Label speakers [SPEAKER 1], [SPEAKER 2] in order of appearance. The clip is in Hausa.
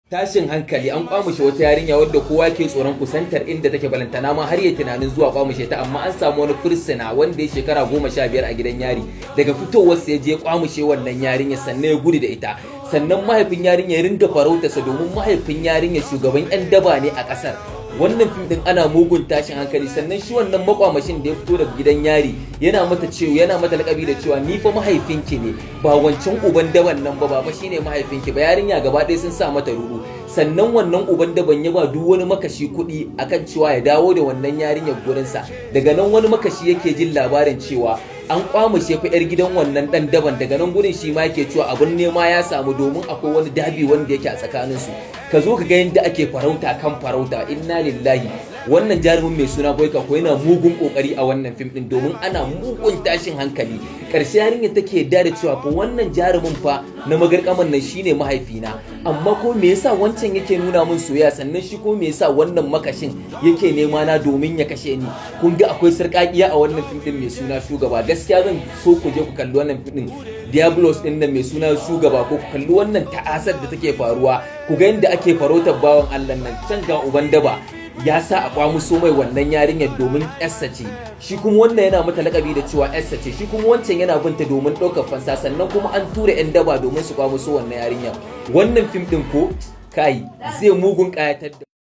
[SPEAKER 1] Tashin hankali, an kwamushe wata yarinya wadda kowa ke tsoron kusantar inda take, balantana ma har ya tunanin zuwa kwamushe ta. Amma an samu wani fursuna wanda ya shekara 15 a gidan yari, daga fitowarsa ya je kwamushe wannan yarinya, sannan ya gudu da ita. Sannan mahaifin yarinya ya ringa farautarsa, domin mahaifin yarinya shugaban 'yan daba ne a kasar. Wannan fim din ana mugun tashin hankali. Sannan shi wannan makwamashin da ya fito daga gidan yari yana mata cewa, yana mata lakabi da cewa, "Ni fa mahaifinki ne, ba wancan uban daban nan ba, ba fa shine mahaifinki ba." Yarinya gaba ɗaya sun sa mata rudu. Sannan wannan uban daban ya ba duk wani makashi kuɗi akan cewa ya dawo da wannan yarinyar gurinsa. Daga nan wani makashi yake jin labarin cewa an kwamushe fa yar gidan wannan dan daban. Daga nan gurin shi ma yake cewa abun nema ya samu, domin akwai wani dabi wanda yake a tsakaninsu. Ka zo ka ga yadda ake farauta kan farauta. Inna lillahi! Wannan jarumin mai suna Boyka ko yana mugun kokari a wannan fim din, domin ana mugun tashin hankali. Karshe yarinya take da cewa fa wannan jarumin fa na magarkaman nan shine mahaifina, amma ko me yasa wancan yake nuna min soyayya? Sannan shi ko me yasa wannan makashin yake nema na domin ya kashe ni? Kun ga akwai sarƙaƙiya a wannan fim din mai suna Shugaba. Gaskiya zan so ku je ku kalli wannan fim din Diablos din nan mai suna Shugaba, ko ku kalli wannan ta'asar da take faruwa, ku ga yadda ake farautar bawan Allah nan. Can ga uban daba ya sa a kwamuso mai wannan yarinyar domin yarsa ce. Shi kuma wannan yana mata lakabi da cewa yarsa ce. Shi kuma wancan yana binta domin ɗaukar fansa. Sannan kuma an tura 'yan daba domin su kwamuso wannan yarinyar. Wannan fim ɗin ko kai zai mugun ƙayatar da